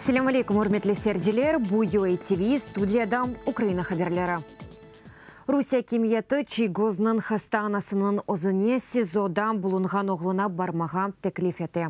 Selâm aleyküm, ürmetli seyirciler! Bu UA TV, studiyada Ukraina haberleri. Rusiye akimiyeti Çiygoznıñ hasta anasınıñ özüne SİZOda bulunğan oğluna barmağa teklif ete.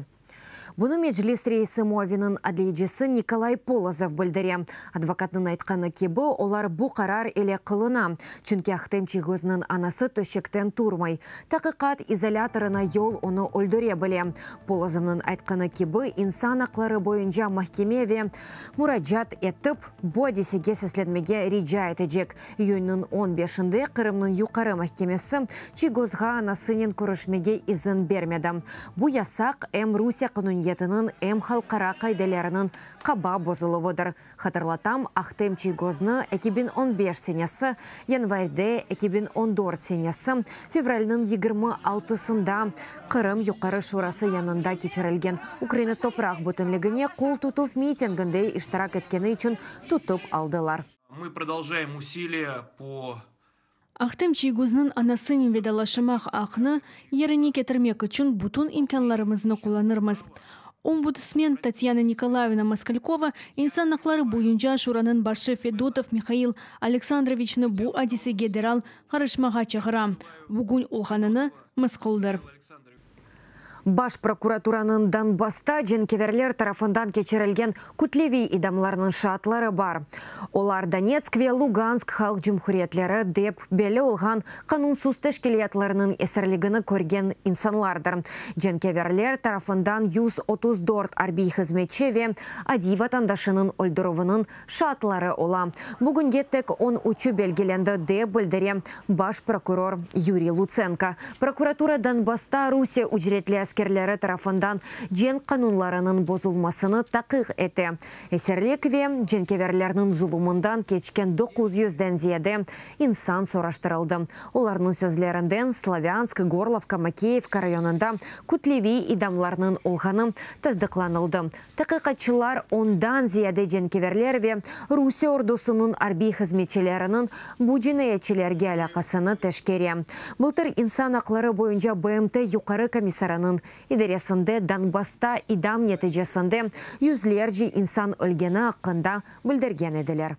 Bunı Meclis reisi muaviniñ adliyecisi Nikolay Polozov bildire. Advokatnıñ aytqanı kibi, olar bu qarar ile qılına, çünki Ahtem Çiygoznıñ anası töşekten turmay, taqiqat izolâtorına yol onı öldüre bile. Polozovnıñ aytqanı kibi, insan aqları boyunca mahkeme ve muracaat etip, bu adisege seslenmege rica etecek. İyünniñ on beşinde Qırımnıñ Yuqarı mahkemesi Çiygozğa anasınen körüşmege izin bermedi. Bu yasaq em Rusiye qanuniyetiniñ, em halqara qaideleriniñ qaba bozuluvıdır. Hatırlatam, Ahtem Çiygoznı 2015 senesi yanvarde, 2014 senesi fevralniñ 26-sında Qırım Yuqarı Şurası yanında keçirilgen Ukraina topraq bütünligine qol tutuv mitinginde iştirak etkeni içün tutıp aldılar. Мы продолжаем усилия по Ahtem Çiygoznıñ anasınen vedalaşmaq aqnı yerine ketirmek içün bütün imkânlarımıznı qullanırmız. Ombudsmen Tatyana Nikolayevna Moskalkova İnsan aqları boyunca Şuranıñ başı Fedotov Mihail Aleksandroviçni bu adisege deral qarışmağa çağıra. Bugün olğanını mısqıldır. Baş prokuraturanıñ Donbassta cenkeverler tarafından keçirilgen kütleviy idamlarnıñ şaatları bar. Olar Donetsk ve Lugansk halq cumhuriyetleri dep belli olğan qanunsız teşkilâtlarnıñ esirligini körgen insanlardır. Cenkeverler tarafından 134 arbiy hızmetçi ve adiy vatandaşınıñ öldürüviniñ şaatları ola. Bugünge tek on üçü belgilendi, dep bildire baş prokuror Yuriy Lutsenko. Prokuratura Donbassta Rusiye ücretli askerleri tarafından cenk qanunlarınıñ bozulmasını taqiq ete. Esirlik ve cenkeverlerniñ zulumından keçken doquz yüzden ziyade insan soraştırıldı. Olarnıñ sözlerinden Slavânsk, Gorlovka, Makeyevka rayonında kütleviy idamlarnıñ olğanı tasdıqlanıldı. Taqiqatçılar ondan ziyade cenkeverler ve Rusiye ordusınıñ arbiy hızmetçileriniñ bu cinayetçilerge alâqasını teşkere. Bıltır İnsan aqları boyunca BMT Yuqarı komissarınıñ idaresinde Donbassta idam neticesinde yüzlerce insan ölgeni aqqında bildirgen ediler.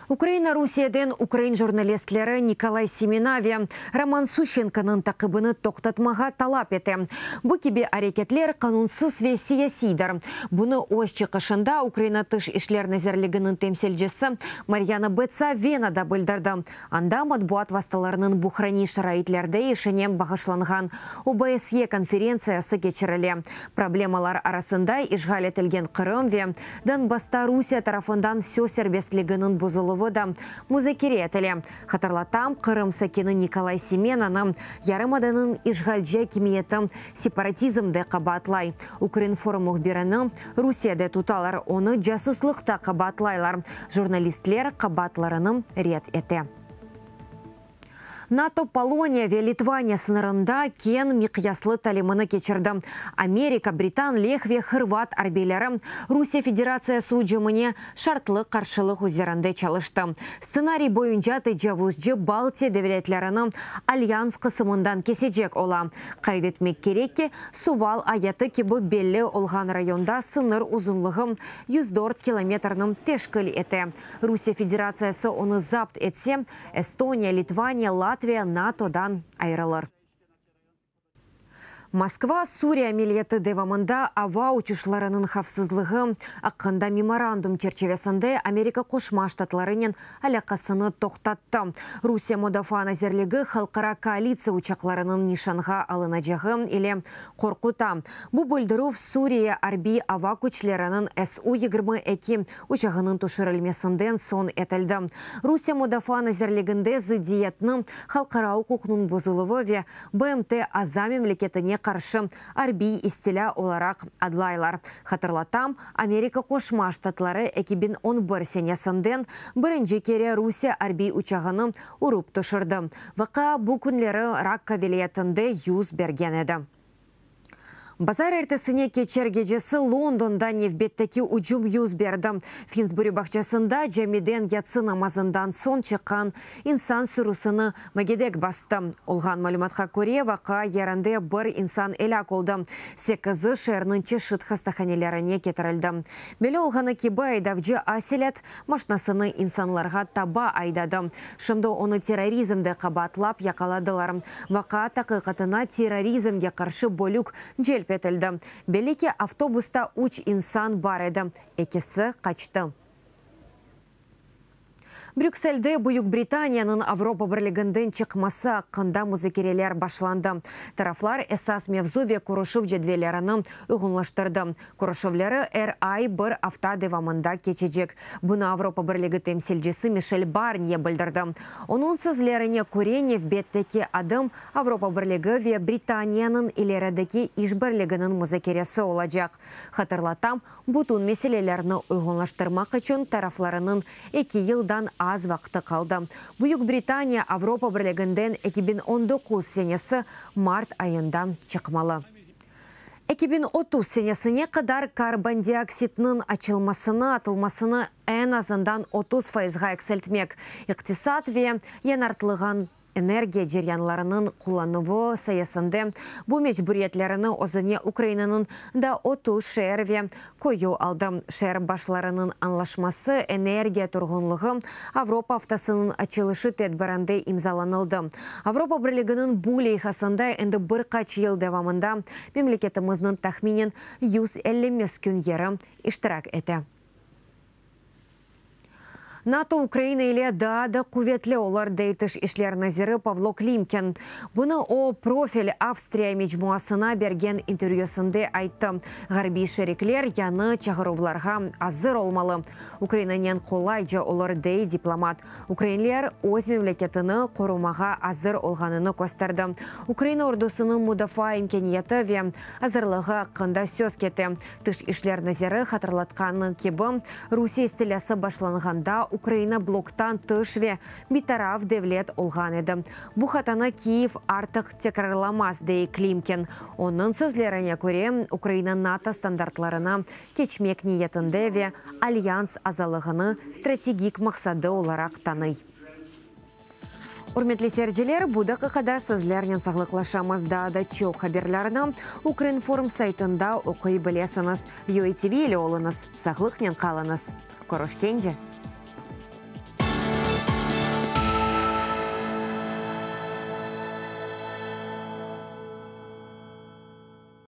Ukraina Rusiyeden ukrain jurnalistleri Nikolay Semena ve Roman Suşçenkonıñ taqibini toqtatmağa talap ete. Bu kibi areketler qanunsız ve siyasiydir. Bunı öz çıqışında Ukraina Tış işler nazirliginiñ temsilcisi Maryana Betsa Venada bildirdi. Anda matbuat vastalarınıñ buhraniy şaraitlerde işine bağışlanğan OBSYE konferentsiyası keçirile. Problemalar arasında işğal etilgen Qırım ve Donbassta Rusiye tarafından söz serbestliginiñ bozuluvı da muzakere etile. Hatırlatam, Qırım sakini Nikolay Semenanı yarımadanıñ işğalci akimiyeti separatizmde qabaatlay. Ukrinform mühbirini Rusiyede tutalar, onı casuslıqta qabaatlaylar. Jurnalistler qabaatlarını red ete. NATO Poloniya ve Litvaniya sıñırında keñ miqyaslı talimini keçirdi. Amerika, britan, leh ve hırvat arbiyleri Rusiye Federatsiyası ücümine şartlı qarşılıq üzerinde çalıştı. Stsenariy boyunca tecavuzcı Baltiya devletlerini Alyans qısımından kesecek ola. Qayd etmek kerek ki, Suval ayatı kibi belli olğan rayonda sıñır uzunlığı 104 kilometrni teşkil ete. Rusiye Federatsiyası onı zapt etse, Estoniya, Litvaniya, Latviya NATOdan ayırılır. Moskva Suriye ameliyatı devamında ava uçuşlarınıñ havfsızlığı aqqında memorandum çerçivesinde Amerika Qoşma Ştatlarınen alâqasını toqtattı. Rusiye Mudafaa nazirligi halqara koalitsiya uçaqlarınıñ nişanğa alınacağı ile qorquta. Bu bildirüv Suriye arbiy ava küçleriniñ SU-22 uçağınıñ tüşürilmesinden soñ etildi. Rusiye Mudafaa nazirliginde zıddiyetni halqara uquqnıñ bozuluvı ve BMT aza memleketine qarşı arbiy istilâ olaraq adlaylar. Hatırlatam, Amerika Qoşma Ştatları 2011 senesinden birinci kere Rusiye arbiy uçağını urıp tüşürdi. Vaqia bu künleri Rakka vilâyetinde yüz bergen edi. Bazar ertesine keçer gecesi Londonda nevbetteki ücüm yüz berdi. Finsbury bağçasında camiden yatsı namazından soñ çıqqan insan sürüsini mögedek bastı. Olğan malümatqa köre, vaqia yerinde bir insan elâk oldı, sekizi şeerniñ çeşit hastahanelerine ketirildi. Belli olğanı kibi, aydavcı aselet maşnasını insanlarğa taba aydadı. Şimdi onı terrorizmde qabaatlap yaqaladılar. Vaqia taqiqatına terrorizmge qarşı bölük celp etildi. Belli ki, avtobusta üç insan bar edi, ekisi qaçtı. Brükselde Büyük Britaniyanıñ Avropa Birliginden çıqması aqqında muzakereler başlandı. Taraflar esas mevzu ve körüşüv cedvellerini uyğunlaştırdı. Körüşüvleri er ay bir afta devamında keçecek. Bunı Avropa Birligi temsilcisi Mişel Barnye bildirdi. Onıñ sözlerine köre, nevbetteki adım Avropa Birligi ve Britaniyanıñ ilerideki işbirliginiñ muzakeresi olacaq. Hatırlatam, bütün meselelerni uyğunlaştırmaq içün taraflarınıñ eki yıldan az vaqtı qaldı. Büyük Britaniya Avropa Birliginden 2019 senesi mart ayında çıqmalı. 2030 senesine qadar karbondioksidniñ açılmasını, atılmasını eñ azından 30 fayızğa eksiltmek, iqtisat ve yañartılğan energiya ceryanlarınıñ qullanuvı sayesinde bu mecburiyetlerini özüne Ukrainanıñ da 30 şeer ve köyü aldı. Şeer başlarınıñ añlaşması Energiya turğunlığı Avropa aftasınıñ açılışı tedbirinde imzalanıldı. Avropa Birliginiñ bu leyhasında endi bir qaç yıl devamında memleketimizniñ tahminen 150 meskün yeri iştirak ete. NATO Ukraina ile daa da quvetli olur, dey Tış işler naziri Pavlo Klimkin. Bunı o, Profil Avstriya mecmuasına bergen intervyüsinde ayttı. Ğarbiy şerikler yañı çağıruvlarğa azır olmalı. Ukrainanen qolayca olur, dey diplomat. Ukrainler öz memleketini qorumağa azır olğanını kösterdi. Ukraina ordusınıñ mudafaa imkâniyeti ve azırlığı aqqında söz kete. Tış işler naziri hatırlatqanı kibi, Rusiye istilâsı başlanğanda Ukraina bloktan tış ve bitaraf devlet olğan edi. Bu hatanı Kiyev artıq tekrarlamaz, dey Klimkin. Onıñ sözlerine köre, Ukraina NATO standartlarına keçmek niyetinde ve Alyans azalığını strategik maqsadı olaraq tanıy. Ürmetli seyirciler, bu daqiqada sizlernen sağlıqlaşamız. Daa da çoq haberlerni Ukrinform saytında oquy bilesiñiz. UATV ile oluñız, sağlıqnen qalıñız. Körüşkence!